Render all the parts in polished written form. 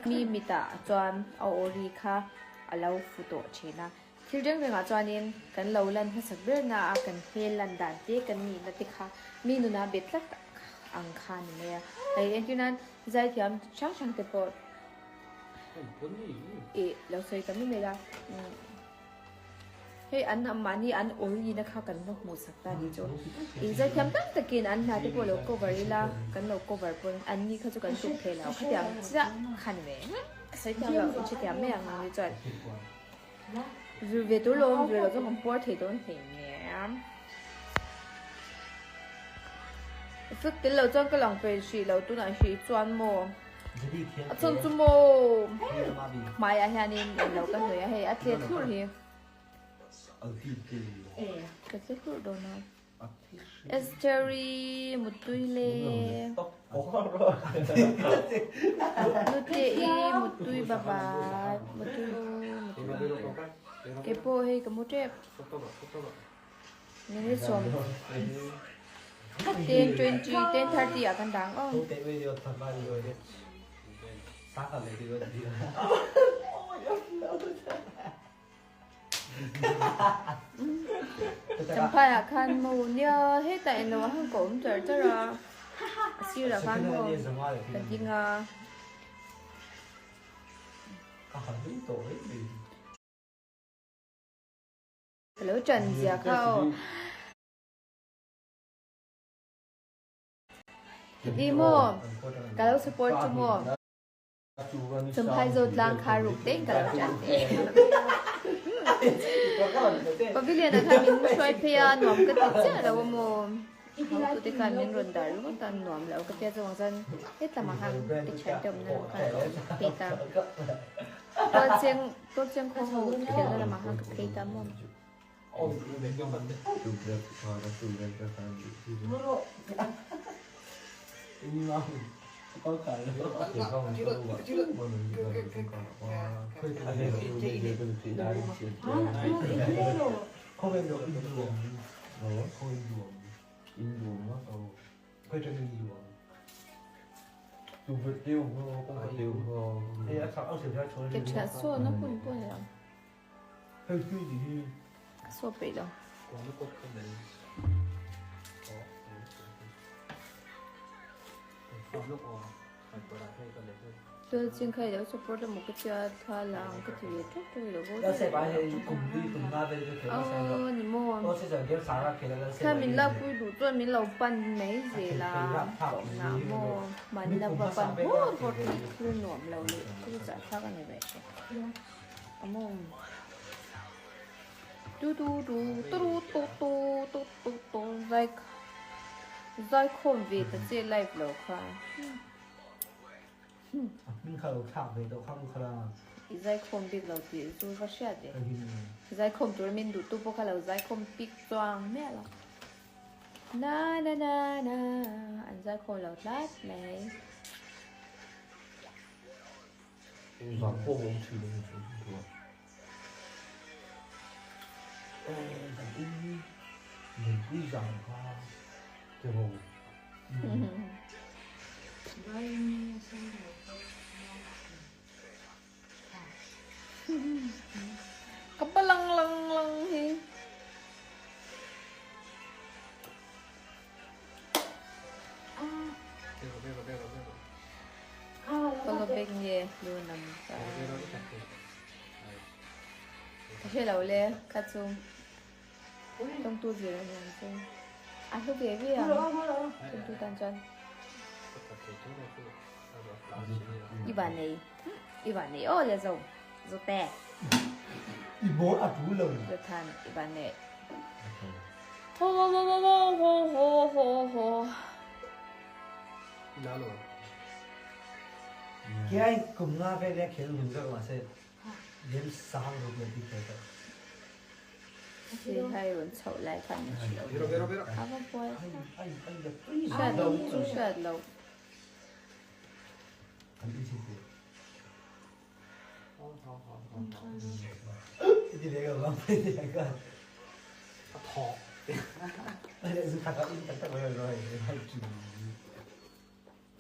Mi mitah chuan a aw ri kha a lo fu tawh thin a. Thil reng rengah chuanin kan lo lan hmasak berna a kan hmel lan dan te kan nihna te kha mi nuna bet tlat ang kha a ni mai a. Hei entir nan zaithiam hrang hrang te pawh ih lo sawi ta mai mai la. Hei an mahni an awrina kha kan va hmuh sak ta ni chu. In zaithiam tam takin an hna te pawh lo cover ila kan lo cover pawn an ni kha chu kan tuk thei lo khatiang chiah kha ni mai. Sawi thiam lo in hrethiam mai ang ni chuan. Zir ve tur lo awm zir lo chu kan puar thei dawn hle nia. Effect tel lo chuan ka lang peih hrih lo tunah hrih chuan maw. A chhan chu maw hmaiah hianin englo ka hnawih a hei a tle thlurh hi ka tle thlurh dawn a Esther-i mutui le Nute-i mutui bye bye mutui mutui keipawh hei ka mu tep. Minute sawm 10:20 10:30 ah kan dang aw. Champhai ah khan maw nia hetah englo ah khan ka awm char char a a sir ah khan maw ka ding a. Ka lo ṭan zia kha aw. Ni maw? Ka lo support chu maw? Champhai zawt tlang kha ruk deng ka lo ṭan ve. Pavilion ah khan min hruai phei a, nuam ka ti chiah lo a maw? Hautu te khan min rawn dar ringawt a, nuam lo ka tia chuang chuan hetlam ah khan ka thiante awmna lam khan ka awm phei ta. Tualcheng Tualcheng khaw ho khelna lamah khan ka phei ta maw? Ke ṭhiah sawn a hun pawh a ni lo. Ka saw peih lo. Tual ching kha i lo support emaw ka tia thla la ang ka ti ve tawk tawk i lo bo daih aw ni maw thla min lakpui duh chuan min lo pan mai zel a tawhna maw mahni la va pan hawt hawt hi thil nuam lo leh thil zahthlak a ni ve thin a maw tu tu tu tu tu tu tu tu tu zai zaikhawm ve ta che live lo kha. I zaikhawm bik lo tih chu va hriat ve. Zaikhawm tur min duh tu pawh kha lo zaikhawm pik chuang miah lo. Na na na na an zaikhawm lo tlat mai. Ka pa lang lang lang hi. Panga bek nge lu nam ta. Ka hre lo le kha chu tawngtu zir a niang chu. A hlu ve ve ang tawngtu tan chuan. I van nei i van nei aw le zo zo te. I bawr a tu lo. Zothan i van nei. Ho ho ho ho ho ho ho ho. Kiai kum nga vel a khel hun zawk mahse game sang ruk leh bik thei tawh. Thil hai rawn chhoh lai khan min hrilh a va buai hriat loh chu hriat loh.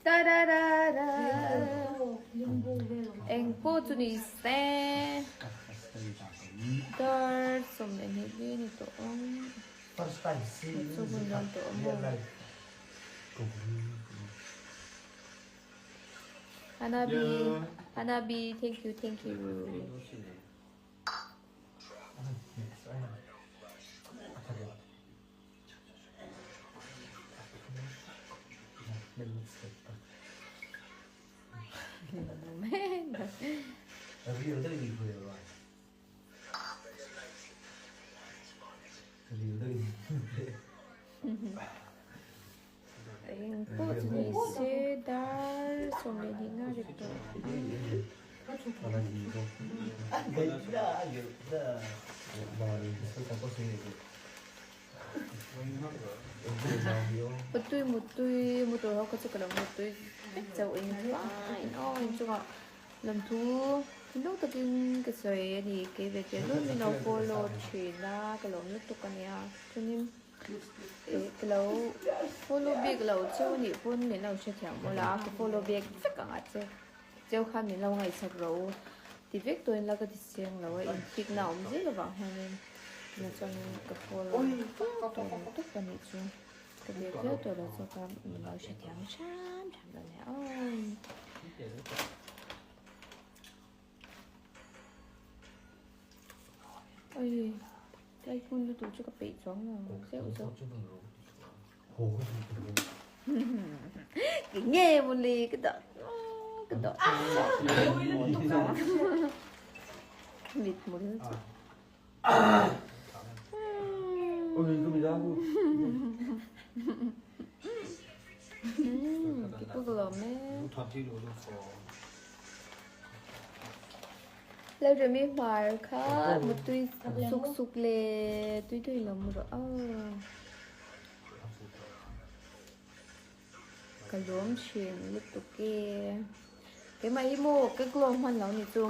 Ta da da da. Eng pawh chu ni se dar 12 li ni tawh ang chu hun dawn tawh a maw. Hanabi Hanabi thank you thank you. Eng pawh chu ni se dar 12 nga ri tawh Mutui mutui motor ho kha chu ka lo mutui vek chauh in fine aw inchungah lamthu thinlung takin ka sawi a ni kei ve teh lul min lo follow thin a ka lawm lutuk a nia chuanin ih ka lo follow bik lo cheu a nih pawn min lo hrethiam mawlh a ka follow bik vek ang a che cheu khan min lo ngaihsak rawh u ti vek tawhin la ka ti chiang lo a inthikna a awm zel avang hianin tunah chuanin ka follow tawp tawp a nih chu. Ka biak viau tawh lo chu ka min lo hrethiam hram hram lo nia aw. Oi, tlai hmun lutuk chu ka peih chuang lo zeuh zeuh. Cái nghe một lì cái đó cái đó mịt một Lalremi hmar kha mutui suk suk le tui tui lo mu rawh aw. Ka lawm thin lutuk e. Keimah hi maw ka glow hman lo ni chu.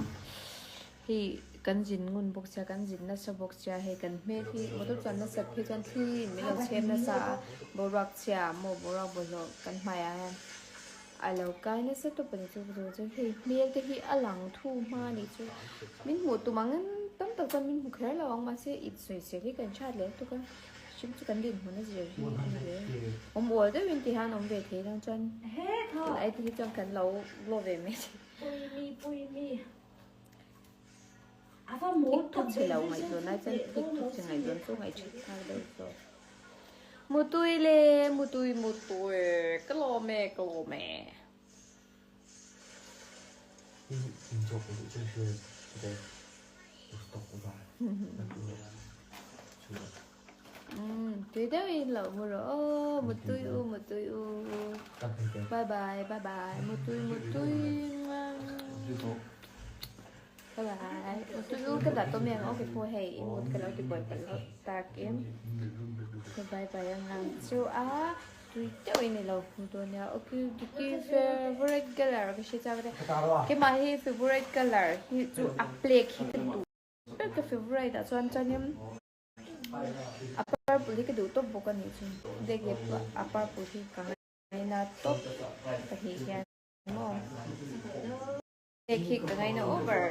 Hei kan zin ngun bawk sia kan zin nasa bawk sia hei kan hmel hi motor chuan nasat phei chuan thli in min lo chhem nasa a boruak chhia maw boruak bawlhhlawh kan hmaiah hian a lo kai nasa tawp a ni chu chu hei hmel te hi a lang thu hma a nih chu min hmuh tum ang tam tak chuan min hmu kher lo ang mahse insawisel hi kan hriat leh lutuk a. Hrim chu kan dinhmun a zir hi a ni ve. Awm ual deuhin ti hian awm ve thei lang chuan tunlai te hi chuan kan lo glow ve mai thei. Thik thuk chhe lo ngaihzawn lai chuan thik thuk chhe ngaihzawn chu ngaih that nghal deuh zawk. Mutui le mutui mutui ka lawm e ka lawm e. Tui deuhin lo mu rawh aw mutui u mutui u bye bye bye bye mutui mutui bye bye mutui u ka dah tawh mai ang aw kei pawh hei i mut ka lo ti buai palh hlauh takin ka bye bye ang ang chu a. Tui deuh in ilo hmu dawn nia. Ok diki favorite color ka hre chak ania. Keimah hi favorite color hi chu a black hi ka duh ber ka favorite ah chuan chuanin a purple hi ka duh tawp bawk a nih chu. Black leh a purple hi ka ngaina tawp pahnih hian maw. Black hi ka ngaina over.